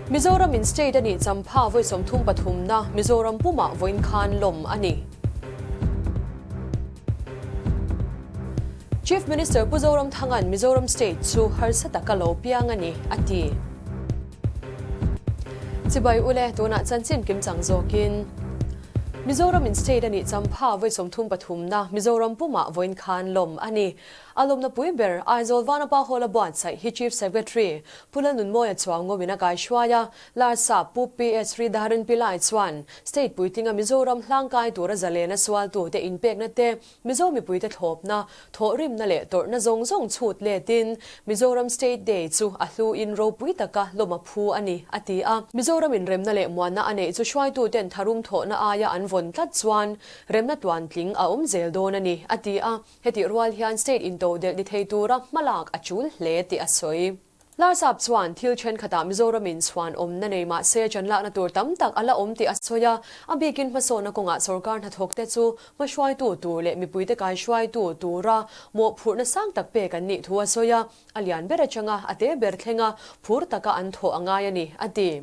Mizoram in state a nih champha vawi 33 na Mizoram pumah vawiin khan lawm a ni. Chief Minister Pu Zoramthanga'n Mizoram state chu harsa taka lo piang a ni, a ti. Chibai ule, tunah chanchin kimchang zawkin Mizoram in state a nih champha vawi 33 na Mizoram pumah vawiin khan lawm a ni. A lawmna pui ber Aizawl Vanapa Hall a buatsaih hi Chief Secretary Pu Lalnunmawia Chuangawin a kaihruai a, Larsa Pu PS Sridharan Pillai chuan State puitlinga Mizoram hlangkai tura zalena sualtute inpekna te, Mizo mipuite thlawpna, thawhrimna leh tawrhna zawng zawng chhut letin Mizoram State Day chu a hluin ropui taka lawm a phu a ni, a ti a. Mizoram inremna leh muanna a neih chu hruaituten tharum thawhna aia an vawn tlat chuan remna tuantling a awm zel dawn a ni, a ti a. Hetih rual hian state intodelh ni thei tura hmalak a tul hle tih a sawi. Larsap chuan thil thenkhatah Mizoramin chhuan awmna nei mah se chanlakna tur tam tak a la awm tih a sawi a, a bikin hmasawnna kawngah sorkar hnathawkte chu hmahruaitu tur leh mipuite kaihruaitu tura mawhphurhna sang tak pek an nih thu a sawi a, a lian ber atanga a te ber thlenga phur taka an thawh a ngai a ni, a ti.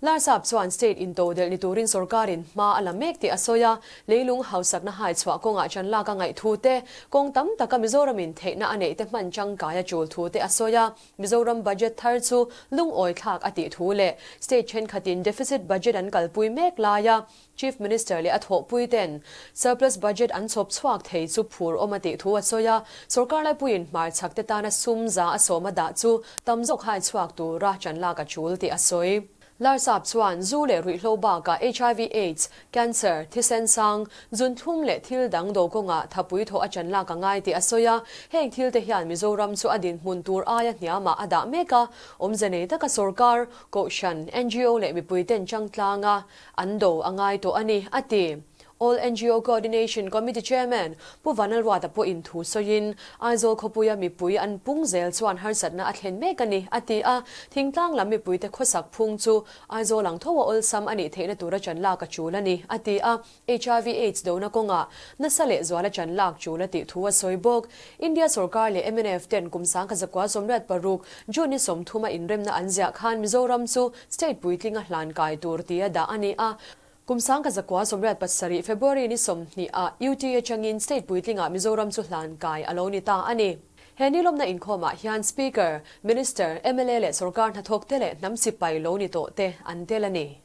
Larsap chuan state intodelh ni turin sorkarin hma a la mek tih a sawi a, leilung hausakna hai chhuah kawngah chanlak a ngaih thu te, kawng tam taka Mizoramin theihna a neih te hman tangkai a tul thu te a sawi a. Mizoram budget thar chu lungawi thlak a tih thu leh state thenkhatin deficit budget an kalpui mek laia Chief Minister leh a thawhpui ten surplus budget an chhawp chhuak thei chu phur awm a tih thu a sawi a, sorkar laipuiin hmarchhak te tana sum 100 a dah chu tam zawk hai chhuak tura chanlak a tul tih a sawi. Larsap chuan zu leh ruihhlo bakah HIV AIDS, cancer, thisen sang, zunthlum leh thil dang do kawngah thapui thawh a chanlak a ngai tih a sawi a, heng thil te hian Mizoram chu a dinhmun tur aia hniamah a dah mek a, awmze nei taka sorkar, kohhran, ngo leh mipuiten changtlanga An do a ngai tawh a ni, a ti. All ngo Coordination Committee Chairman Pu Vanlalruata pawhin thu sawiin, Aizawl khawpuia mipui an pung zel chuan harsatna a thlen mek a ni, a ti a. Thingtlang lam mipuite khawsak phung chu Aizawl ang tho a awlsam a nih theihna tura chan lak a tul a ni, a ti a. Hiv Aids dona kawngah nasa leh zuala chan lak tul a tih thu a sawi bawk. India sorkar leh mnf ten kum 1966 June ni 30 a inremna an ziah khan Mizoram chu State puitling a hlan kai tur tia dah a ni a. Kum 1987 February ni 20 ah UT atangin State puitlingah Mizoram chu hlan kai a lo ni ta a ni. He nilawmna inkhawmah hian Speaker, Minister, mla leh sorkar hnathawkte leh hnam sipai lo ni tawhte an tel a ni.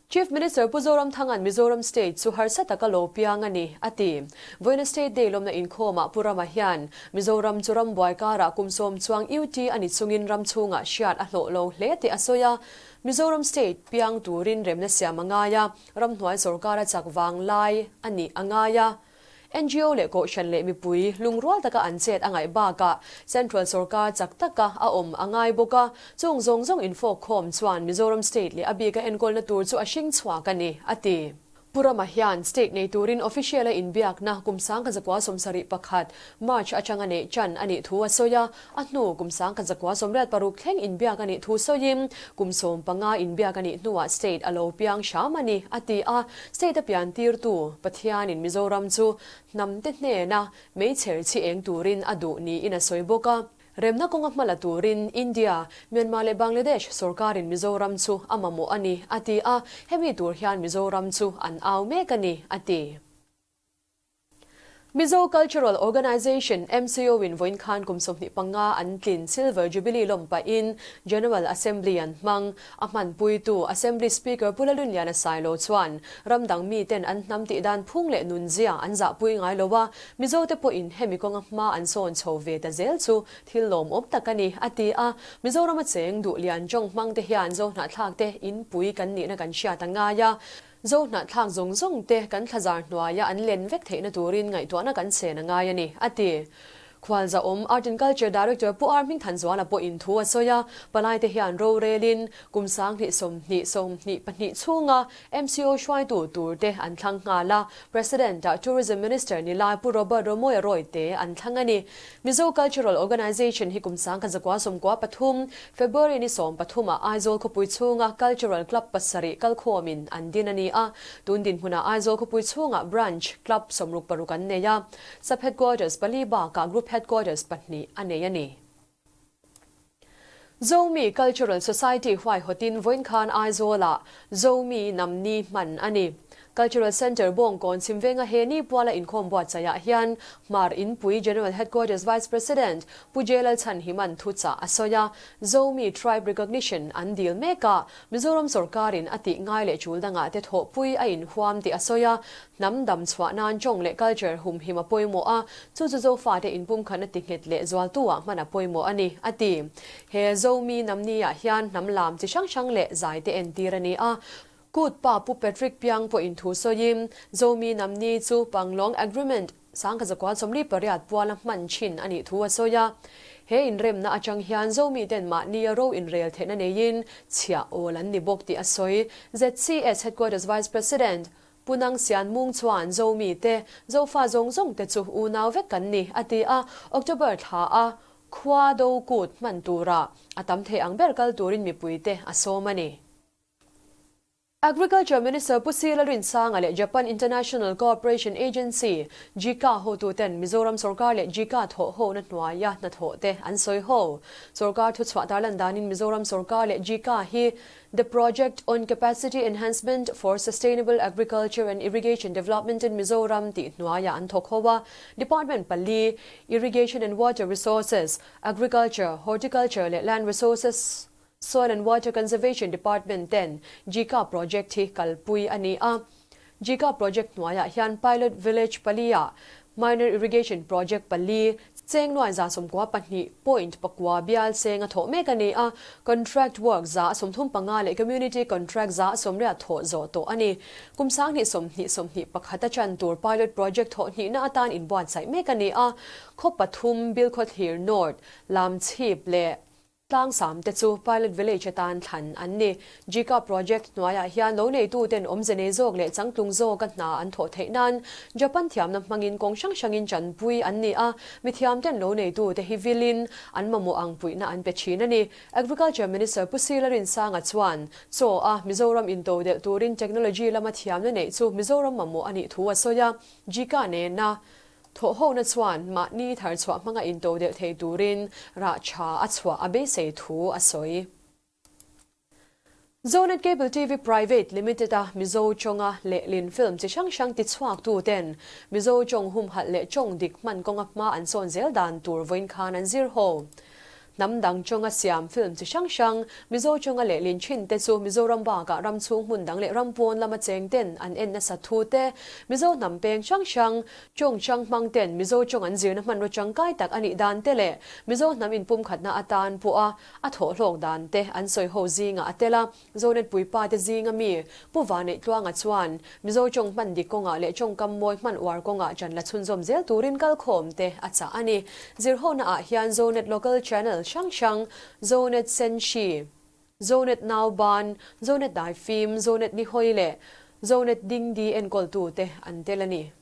Chief Minister Pu Zoramthanga'n Mizoram State chu harsa taka lo piang a ni, a ti. Vawiina State Day lawmna inkhawmah Pu Rama hian Mizoram chu rambuai karah kum 10 chuang UT a ni chungin ram chhungah hriat a hlawh lo hle tih a sawi a. Mizoram State piang turin remna siam a ngai a, ramhnuai sorkar a chak vang lai a nih a ngai a. Ngo leh kohhran leh mipui lungrual taka an chet a ngaih bakah Central sorkar chak taka a awm a ngai bawk a, chung zawng zawng infawkkhawm chuan Mizoram State leh a bika enkawlna tur chu a hring chhuak a ni, a ti. Pu Rama hian State nei turin official a inbiakna kum 1971 March atanga neih chan a nih thu a sawi a, a hnu kum 1986 thleng inbiak a nih thu sawiin kum 15 inbiak a nih hnuah State a lo piang hram a ni, a ti a. State a pian tirtu Pathianin Mizoram chu hnamte hnena meichher chhi eng turin a duh niin a sawi bawk a. Remna kawnga hmala turin India, Myanmar leh Bangladesh sorkarin Mizoram chu a mamawh a ni, a ti a. Hemi tur hian Mizoram chu an au mek a ni, a ti. Mizo Cultural Organisation, MCO, in vawiin khan kum 25 an tlin Silver Jubilee lawm pahin General Assembly an hmang. A hmanpuitu Assembly Speaker Pu Lalunliana Sailo chuan ram dang miten an hnam tih dan phung leh nunzia an zahpui ngai lo a, Mizote pawhin hemi kawnga hma an sawn chho ve ta zel chu thil lawmawm tak a ni, a ti a. Mizorama cheng duh lian tawng hmangte hian Zohnahthlakte inpui kan nihna kan hriat a ngai a. Zo hnahthlak zawng zawng te kan thlazar hnuaia an len vek theihna turin ngaihtuahna kan chen a ngai a ni, a ti. Khualzahawm Art and Culture Director Pu Ar Hmingthanzuala pawhin thu a sawi a, palaite hian rorelin kum 2020 22 chhunga MCO hruaitu tur te an thlang nghal a, President-ah Tourism Minister ni lai Pu Robert Romawia Royte an thlang a ni. Mizo Cultural Organisation hi kum 1993 February ni 13 ah Aizawl khawpui chhunga Cultural Club pasarih kalkhawmin an din a ni a. Tun dinhmunah Aizawl khawpui chhungah Branch Club 66 an nei a. Sub Headquarters pali bakah Group Headquarters pahnih a nei a ni. Zomi Cultural Society huaihawtin vawiin khan Aizawlah Zomi Namni hman a ni. Cultural Centre Bawngkawn chhimvenga he ni puala inkhawm buatsaihah hian Hmar Inpui General Headquarters Vice President Pu J Lalchhanhiman thuchah a sawi a, Zomi Tribe Recognition an dil mek a, Mizoram sawrkarin a tih ngai leh tul dangah te thawhpui a inhuam tih a sawi a, hnam dam chhuah nan tawng leh culture humhim a pawimawh a, chu chu Zofate inpumkhatna ti nghet leh zualtu-ah hman a pawimawh a ni, a ti. He Zomi namni-ah hian hnam lam chi hrang hrang leh zai te entir a ni a. Kut pa Pu Patrick Piang pawhin thu sawiin, Zomi namni chu Panglong Agreement 1948 puala hman thin a nih thu a sawi a. He inremna atang hian Zomi ten mahnia ro inrel theihna neiin chhiah awl an ni bawk tih a sawi. ZCS Headquarters Vice President Pu Nang Sian Mung chuan Zomi te, Zofa zawng zawng te chu unau vek kan ni, a ti a. October thla a khua do kut hman tura a tam thei ang ber kal turin mipuite a sawm a ni. Agriculture Minister Pu Sila Rinsanga leh Japan International Cooperation Agency, JICA, hotuten Mizoram sorkar leh JICA thawhhona hnuaia hnathawh te an sawi ho. Sorkar thuchhuah tarlan danin Mizoram sorkar leh JICA hi The Project on Capacity Enhancement for Sustainable Agriculture and Irrigation Development in Mizoram tih hnuaiah an thawk ho a. Department pali, Irrigation and Water Resources, Agriculture, Horticulture leh Land Resources, Soil and Water Conservation Department ten JICA project hi kalpui a ni a. JICA project hnuaiah hian pilot village pali-ah minor irrigation project pali, cheng nuai 94.4 bial cheng a thawh mek a ni a. Contract work 135 leh community contract 180 thawh zawh tawh a ni. Kum 2020 21 a chan tur pilot project thawh hnihna atan inbuatsaih mek a ni a. Khaw pathum, Bilkhawthlir North, Lamchhip leh Tlangsam te chu Pilot Village atan thlan an ni. JICA project hnuaiah hian lo neituten awmze nei zawk leh changtlung zawka hna an thawh theih nan Japan thiamna hmangin kawng hrang hrangin chanpui an ni a, mithiamten lo neitute hi vilin an mamawh ang puihna an pe thin a ni. Agriculture Minister Pu Sila Rinsanga chuan chaw a Mizoram intodelh turin technology lama thiamna neih chu Mizoram mamawh a nih thu a sawi a, JICA nena Thawhhona chuan mahni thar chhuah hmanga intodelh thei turin rah tha a chhuah a beisei thu a sawi. Zonet Cable TV Private Limited a Mizo chawnga lehlin film chi hrang hrang tichhuak tu ten Mizo chawng humhalh leh chawng dik hman kawnga hma an sawn zel dan tur vawiin khan an zir ho. Hnam dang chawnga siam film chi hrang hrang, Mizo chawnga lehlin thin te chu Mizoram bakah ram chhung hmun dang leh ram pawn lama cheng ten an en nasa thu te, Mizo hnam peng hrang hrang, chawng hrang hmang ten Mizo chawng an zirna hmanraw tangkai tak a nih dan te leh Mizo hnam inpumkhatna atan pawha a thawhhlawk dan te an sawi ho zingah a tel a. Zonet puipa te zinga mi Pu Vaneih-Tluanga chuan Mizo tawng hman dik kawngah leh tawngkam mawi hman uar kawngah ṭan la chhunzawm zel turin kalkhawm te a chah a ni. Zirhona-ah hian Zonet Local Channel hrang hrang, Zonet Senhri, Zonet Nauban, Zonet Daifim, Zonet Nihawi leh Zonet Dingdi enkawltute an tel a ni.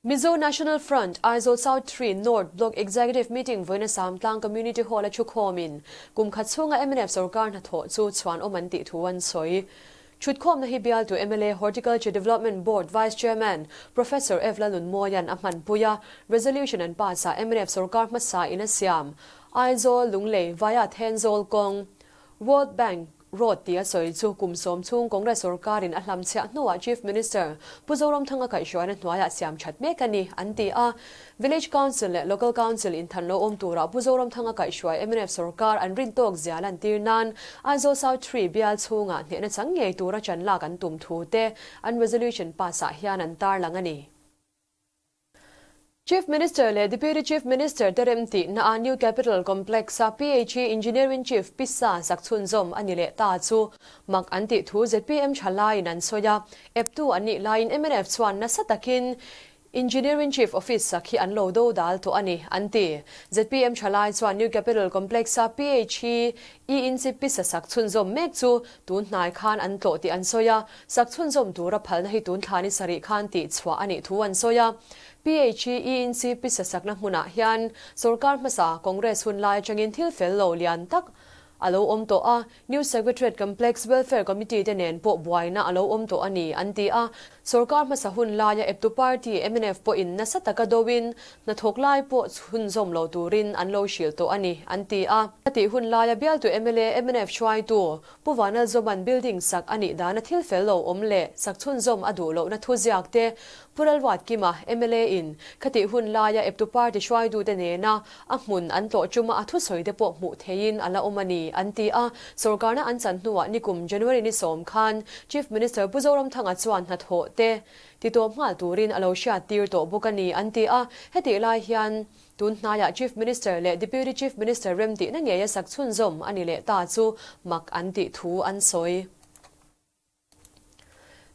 Mizo National Front, Aizawl South 3 North Block Executive Meeting vawiina Samtlang Community Hall a thukhawmin kum khat chhunga mnf sorkar hnathawh chu chhuanawm an tih thu an sawi. Thutkhawmna hi bialtu mla Horticulture Development Board Vice Chairman Professor F Lalnunmawia'n a hmanpui a, resolution an pass ah mnf sorkar hmasa in a siam Aizawl, Lunglei, Vaia Thenzawl kawng, World Bank, Road tia sawi chu kum sawm chhung Congress sorkarin a hlamchhiah hnuah Chief Minister Pu Zoramthanga kaihhruaina hnuaiah siam that mek a ni, an ti a. Village Council leh Local Council inthan lo awm turah Pu Zoramthanga kaihhruai mnf sorkar an rin tawk zia lantir nan Aizawl South 3 bial chhungah hnehna chang ngei tura chan lak an tum thu te an resolution pass-ah hian an tarlang a ni. Chief Minister leh Deputy Chief Minister te remtihna a New Capital Complex a PHE Engineering Chief Pisa sak chhunzawm a ni leh ta chu mak an tih thu zpm thalaiin an sawi a. Eptu an nih laiin mnf chuan nasa takin Engineering Chief Office sak hi an lo do dal tawh a ni, an ti. Zpm thalai chuan New Capital Complex a PHE Inchi Pisa sak chhunzawm mek chu tun hnai khan an tlawh tih an sawi a. Sak chhunzawm tura phalna hi tun thla ni sarih khan tih chhuah a nih thu an sawi a. PHENC pisa sakna hmunah hian sorkar hmasa Congress hun lai atangin thil fel lo lian tak a lo awm tawh a, New Secretariat Complex Welfare Committee te nen pawh buaina a lo awm tawh a ni, an ti a. Sorkar hmasa hun laia eptu party mnf pawhin nasa taka doin hnathawk lai pawh chhunzawm lo turin an lo hrilh tawh a ni, an ti a. A tih hun laia bialtu mla mnf hruaitu Pu Vanlalzawma'n building sak a nih dana thil fel lo awm leh sak chhunzawm a duh lohna thu ziak te Pu Lalruatkima, mla in khatih hun laia eptu party hruaitute nena a hmun an tlawh ṭuma a thusawi te pawh hmuh theihin a la awm a ni, an ti a. Sorkarna an chan hnuah nikum January ni sawm khan Chief Minister Pu Zoramthanga chuan hnathawh te titawp nghal turin a lo hriattir tawh bawk a ni, an ti a. Hetih lai hian tun hnaiah Chief Minister leh Deputy Chief Minister remtihna ngeia sak chhunzawm a ni leh ta chu mak an tih thu an sawi.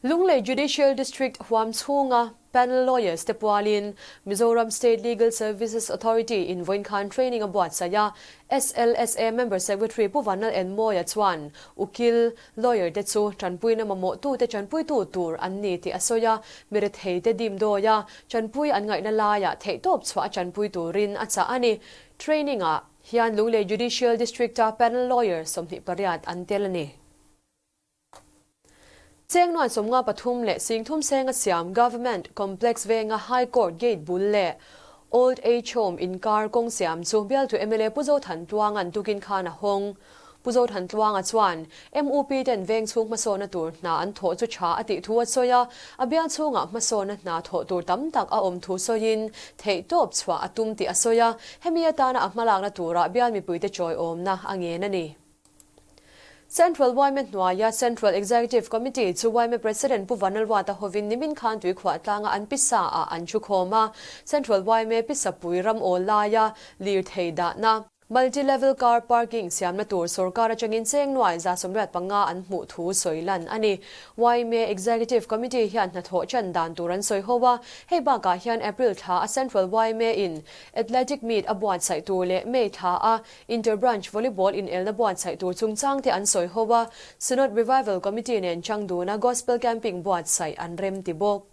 Lunglei Judicial District huam chhunga Panel Lawyers te pualin Mizoram State Legal Services Authority in vawiin khan training a buatsaih a, SLSA Member Secretary Pu Vanlal Enmawia chuan ukil, lawyer, te chu tanpuina mamawhtute tanpuitu tur an ni tih a sawi a, miretheite dimdawia tanpui an ngaihna laiah theihtawp chhuah a tanpui turin a chah a ni. Training ah hian Lunglei Judicial District-a Panel Lawyer 28 an tel a ni. Cheng nuai 53 leh 30,000 senga siam Government Complex venga High Court gate bul leh Old Age Home inkar kawng siam chu bialtu mla Pu Zothantluanga'n tukin khan a hawng. Pu Zothantluanga chuan MUP ten veng chhung hmasawnna tur hna an thawh chu tha a tih thu a sawi a, a bial chhungah hmasawnna hna thawh tur tam tak a awm thu sawiin theihtawp chhuah a tum tih a sawi a, hemi atana a hmalakna turah bial mipuite chawiawmna a ngen a ni. Central yma hnuaia Central Executive Committee chu yma President Pu Vanlalruata hovin nimin khan tuikhuah tlanga an pisa ah an thu khawm a. Central yma pisapui ram awl laia lirthei dahna, Multi Level Car Parking siamna tur sorkar atangin cheng nuai 185 an hmuh thu sawi lan a ni. Yma Executive Committee hian hnathawh chan dan tur an sawi ho a, hei bakah hian April thla a Central yma in Athletic Meet a buatsaih tur leh May thla a Inter-Branch Volleyball inelna buatsaih tur chungchang te an sawi ho a, Synod Revival Committee nen chang duna Gospel Camping buatsaih an rem ti bawk.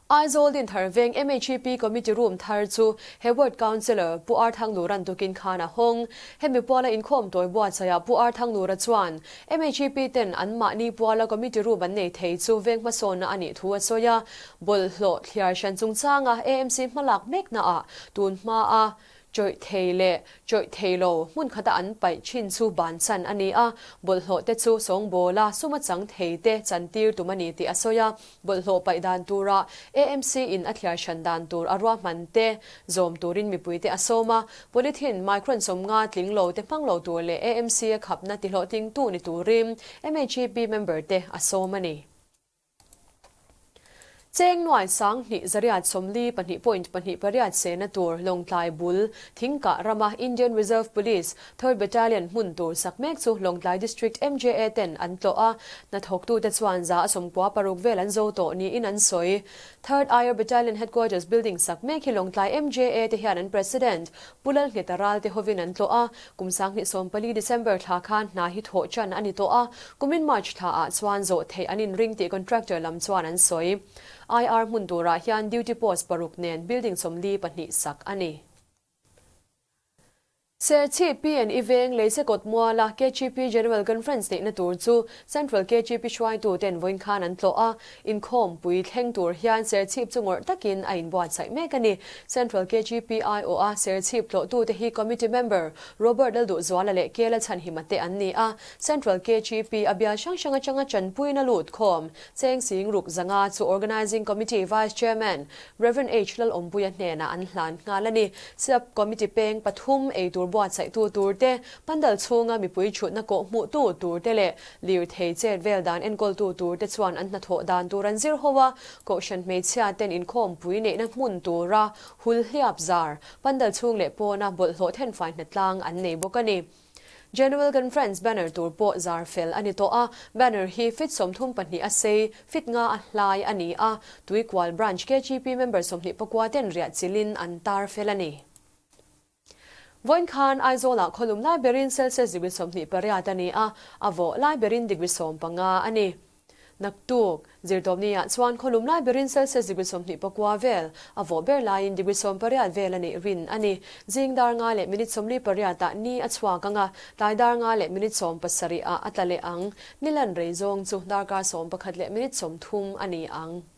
Aizawl Dinthar Veng MHEP Committee Room thar chu he Ward Councillor Pu Arthanglura'n tukin khan a hawng. Hemi puala inkhawm tawi buatsaihah Pu Arthanglura chuan MHEP ten anmahni puala Committee Room an nei thei chu veng hmasawnna a nih thu a sawi a, Bawlhhlawh thliar hran chungchanga AMC hmalak meknaah tun hmaa chawih thei leh chawih thei lo hmun khata an paih thin chu bansan a ni a, bawlhhlawh te chu sawngbawla suma chang thei te chantir tum a ni tih a sawi a. Bawlhhlawh paih dan tura AMC in a thliar hran dan tur a ruahman te zawm turin mipui te a sawm a, polythene micron 50 tling lo te hmang lo tur leh AMC a khapna tihlawhtlingtu ni turin MHEP member te a sawm a ni. Cheng nuai 2142.28 sena tur Lawngtlai bul Thingkah rama Indian Reserve Police Third Battalion hmun tur sak mek chu Lawngtlai District MJA ten an tlawh a, hnathawktute chuan 96% vel an zo tawh niin an sawi. Third IR Battalion Headquarters building sak mek hi Lawngtlai MJA te hian an President Pu Lalngheta Ralte hovin an tlawh a, kum 2014 December thla khan hna hi thawh chan a ni tawh a, kumin March thla ah chuan zawh theih an inring tih contractor lam chuan an sawi. IR hmun turah hian duty post paruk nen building 42 sak a ni. Serchhip PNE veng Leisekawt muala KGP General Conference neihna tur chu Central KGP hruaitu ten vawiin khan an tlawh a, inkhawm pui thleng tur hian Serchhip chu ngawrh takin a inbuatsaih mek a ni. Central KGP aiawha Serchhip tlawhtute hi Committee Member Robert Lalduhzuala leh Kela Chhanhima te an ni a, Central KGP a bial hrang hrang atanga tanpuina lut khawm Cheng Sing Ruk Zanga chu Organising Committee Vice Chairman Rev. H. Lalawmpuia hnenah an hlan nghal a ni. Sub Committee peng pathum ei tur buatsaihtu tur te, pandal chhunga mipui thutna kawh hmuhtu tur te leh lirthei chet vel dan enkawltu tur te chuan an hnathawh dan tur an zir ho a, Kohhran hmeichhia ten inkhawmpui neihna hmun tura hul hliap zar, pandal chhung leh pawna bawlhhlawh thenfai hnatlang an nei bawk a ni. General Conference banner tur pawh zar fel a ni tawh a, banner hi fit 32 a sei, fit nga a hlai a ni a, Tuikual Branch KGP member 29 ten riah chilhin an tar fel a ni. Vawiin khan Aizawlah khawlum lai berin Celsius degree 28 a ni a, a vawh lai berin degree 15 a ni. Naktuk, Zirtawpni-ah chuan khawlum lai berin Celsius degree 29 vel, a vawh ber laiin degree 18 vel a nih rin a ni. Zing dar nga leh minute 48 ah ni a chhuak ang a, tlai dar nga leh minute 70 ah a tla leh ang. Ni lan rei zawng chu darkar 11 leh minute 30 a ni ang.